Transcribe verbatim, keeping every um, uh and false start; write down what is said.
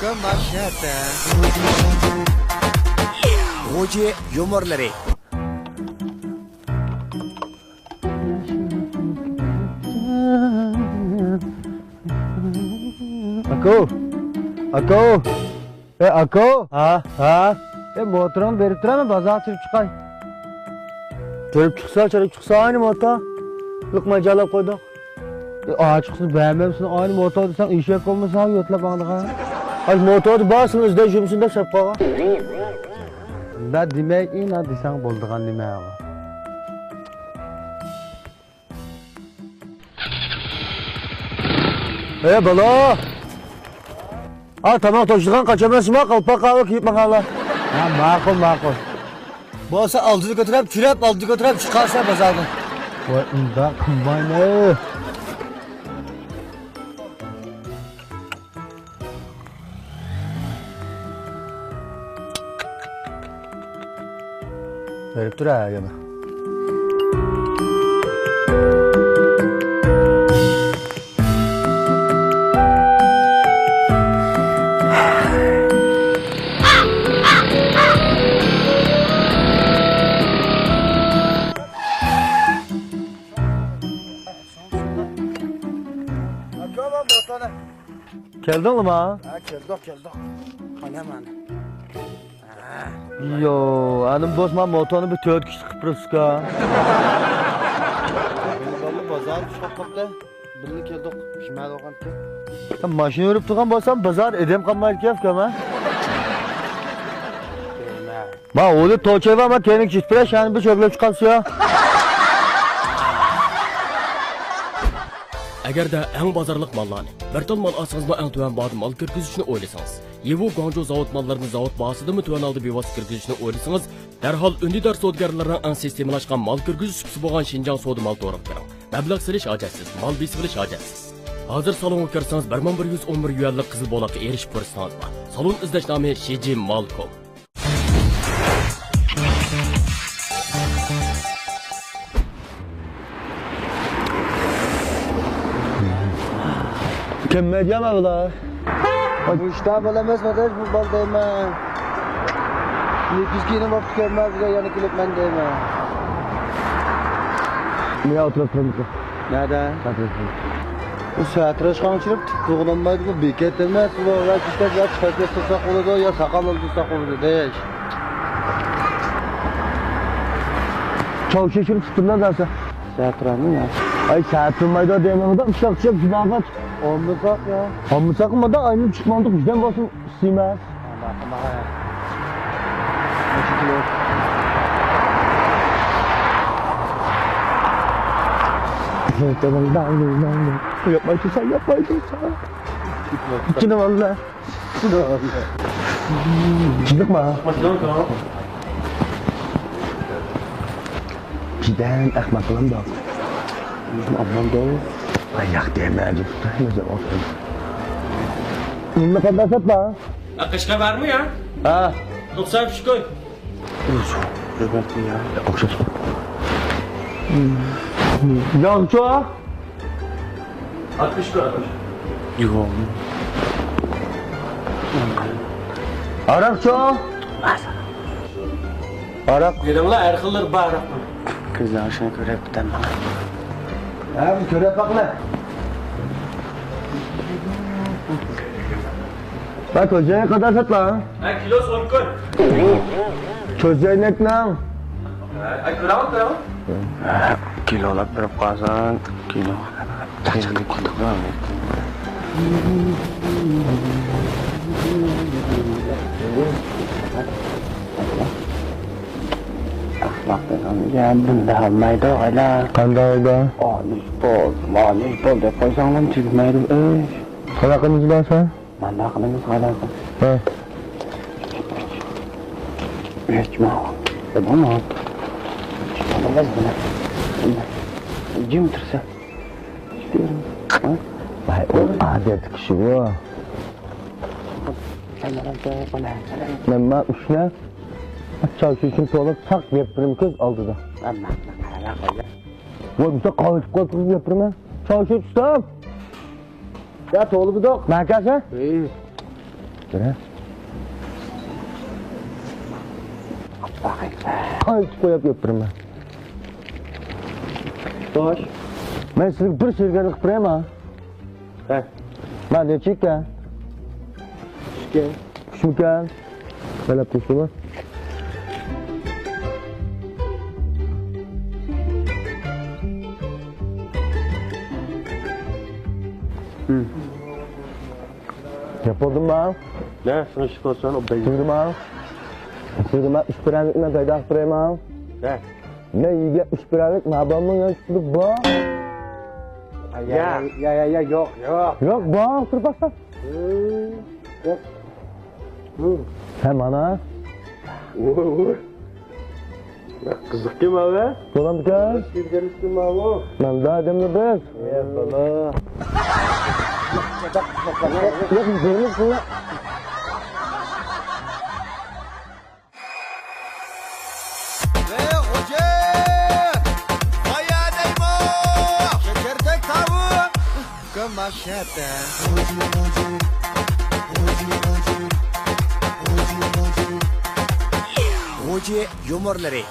كۈن بار شەھەردە. غۇجى يۇمۇرلىرى. ئاكا! ئاكا! ئەي، ئاكا! ھە، ھە. ئەي، موتورۇڭنى بېرىپ تۇرامەن، بازارغا چىقىپ چىقاي. چىقىپ چىقسا، چىقىپ چىقسا، ئاينى موتور. لىقماي جالاپ قويدۇق. ئاچىقسىز بەرمەمسىز، ئاينى موتور دېسەڭ، ئېشەك بولمىسا يۆتلەپ ماڭىدىغان. ھاي، موتوردا بارسىمۇ ئىزدەش يۈرمىسۇن دەپ سەپ قالغان. نە دېمەي، ئىنا دېسەڭ بولىدىغان نېمە ئۇ. ئەي، بالا! ھا، تاماق توشۇيدىغان قاچان ئەمەسمۇ، قالپاق قاۋا كىيىپ ماڭالا. ھا، ماقۇل، ماقۇل. بولسا ئالدىدا كۆتۈرۈپ، كىرىپ، ئالدىدا كۆتۈرۈپ چىقارسا بازاردىن. ۋاي، ئۇنداق قىلمايمەن. بېرىپ تۇر ھە يەنە. كەلدىڭلىما؟ ھە، كەلدۇق، كەلدۇق. قانا مانا. يو، ئانىم دوست، مانا موتورنى بىر تۆت كىشى قىلىپ بېرىپسىزكا. بىللە بازار چىقىپ قاپتۇ. بىللە كەلدۇق. شىمال بولغانتى. ماشىنا يۈرۈپ تۇرغان بولسام، بازار ئادەم قالمايدىكەن ئۇكام، ھە؟ دەيمەن. ما ئۇلى توچاي بار، ما كەينىگە چۈشۈپ بېرەي، شۇنى بىر چۆگلەپ چىقارسىز يا. ئەگەردە ئەڭ بازارلىق ماللارنى، بىر تال مال ئالسىڭىزمۇ ئەڭ تۆۋەن باھادا مال كىرگۈزۈشنى ئويلىسىڭىز، يىۋۇ گۇاڭجۇ زاۋۇت ماللىرىنى زاۋۇت باھاسىدىمۇ تۆۋەن ھالدا بىۋاسىتە كىرگۈزۈشنى ئويلىسىڭىز، دەرھال ئۈندىدار سودىگەرلەرنىڭ ئەڭ سىستېمىلاشقان مال كىرگۈزۈش سۇپىسى بولغان شىنجاڭ سودا مال تورىغا كىرىڭ. مەبلەغ سېلىش ھاجەتسىز، مال بېسىۋېلىش ھاجەتسىز. ھازىر سالونغا كىرسىڭىز، بىر مىڭ بىر يۈز ئون بىر يۈەنلىك قىزىل بولاققا ئېرىشىش پۇرسىتىڭىز بار. سالون ئىزدەش نامى شىجى مال كوم. كەممەيدىغان بۇلار. مۇشتا بال ئەمەس، ئاداش، بۇ بال دەيمەن. نېپىز كىيىنىپ بوپتۇ، كەممەي بىزگە يەنە كېلىپ مەن دەيمەن. مېنى ئولتۇرۇپ تۇرمىدى. نەدە؟ ساتىراشخانا. بۇ ساتىراشخانا چىرىپ تۇغۇلمايدۇ، بۇ بېكەت ئەمەس، بۇ ۋە كىشىلەر يا چىقىپ تۇرساق بولىدۇ، يا ساقال ئالدۇرساق بولىدۇ، دەيش. چاۋ شېشىرىپ تۇتۇڭلار دەسە. ساتىرامۇ يا؟ ئاي، ساتىرمايدۇ دەيمەن، ئۇدا ئۇششاق چىپ جۇداغا. ئالمىساق يا؟ ئالمىساق مادا ئاينى چىقماندۇق، بىزدەن بولسۇن. سىيمەس. ياپماي تۇرسا، ياپماي تۇرسا. ئىككىنى ئالدى. چىدىقما؟ بىردەم ئەخمەق قىلامدۇ؟ ئاممامدۇ؟ ئاياق دېمە. ئۇننى قانداق ساتما؟ قەشقەر بارمۇ يا؟ ھە. توقسان ئۈچ كوي. ئوخشاش. ياغچۇ؟ ئاتمىش كوي، ئاتمىش. يوق. ھاراقچۇ؟ ھاراق. دېدىڭلار، ھەر خىللىرى بار ھاراقنىڭ. كۆز يېشىنى كۆرۈپ بىتەم. ھە، بىر كۆرۈپ باقىلى. ۋە كۆزەينەك قانداق ساتلا؟ ھە، كىلوسى ئون كوي. كۆزەينەكنىڭ؟ ھە، كۆرەڭ، كۆرەڭ. ھە، كىلولاپ بېرىپ قالساڭ، كىلو. ئەخمەق دېگەن بۇنداق ئالمايدۇ، ئايلا. قانداق ئالىدۇ؟ ئالىش بول، مالىش بول دەپ قويساڭلام تۈگىمەيدۇ، ئەي. قانداق قىلىمىز بارسا؟ مانداق قىلىمىز، قانداق قىل. ھە. ھېچ ما. بولمايدۇ. جىم تۇرسا. ۋاي، ئۇ ئادەتتىكى ئىشى بۇ. مەن ما ئۈچنى چاۋ شىشىم تولا ساق يەپ بېرىمەن كۆز ئالدىدا. ۋاي، بىزدە قاۋىتىپ قالدۇق يەپ بېرىمەن. چاۋ شىش ئۇستام. يا، تولا بىدۇق. مەكەسە؟ ھېي. بىرە. قايتىپ قويۇپ كۆپ بېرىمەن. خوش. مەن سىزگە بىر شېرىكەنلىك قىلىپ بېرەيمۇ؟ ھە. مانا نەچچە ئىكەن؟ ئۈچ ئىكەن. ئۈچمىكەن؟ بەلەپ تۇرسىمۇ؟ گەپ بولدىمۇ؟ نە، شۇنى ئىشلىك بولسۇن، ئوبدان. سىزگىمۇ؟ سىزگىمۇ ئۈچ بىرەنلىكنى پەيدا قىلىپ بېرەيمۇ؟ نە؟ مەن يېگەن ئۈچ بىرەنلىك مابامنىڭ يان چۈشتى بار. يا، يا، يا، يا، يوق، يوق. يوق، بار، تۇرۇپ باقسا. يوق. ھە، مانا. ۋوي، ۋوي. قىزىقكەن ماۋۇ. بولامدىكەن؟ كىرگەنلىكتىن ماۋۇ. مەندە ئادەمنى بىز. يا، بالا. يوق، يوق، بىرىمىز بۇلا. ۋەي، خوجا! قايا دەيمۇ؟ شېكەردەك تاۋۇق. كۆماشەتە. غۇجى يۇمۇرلىرى.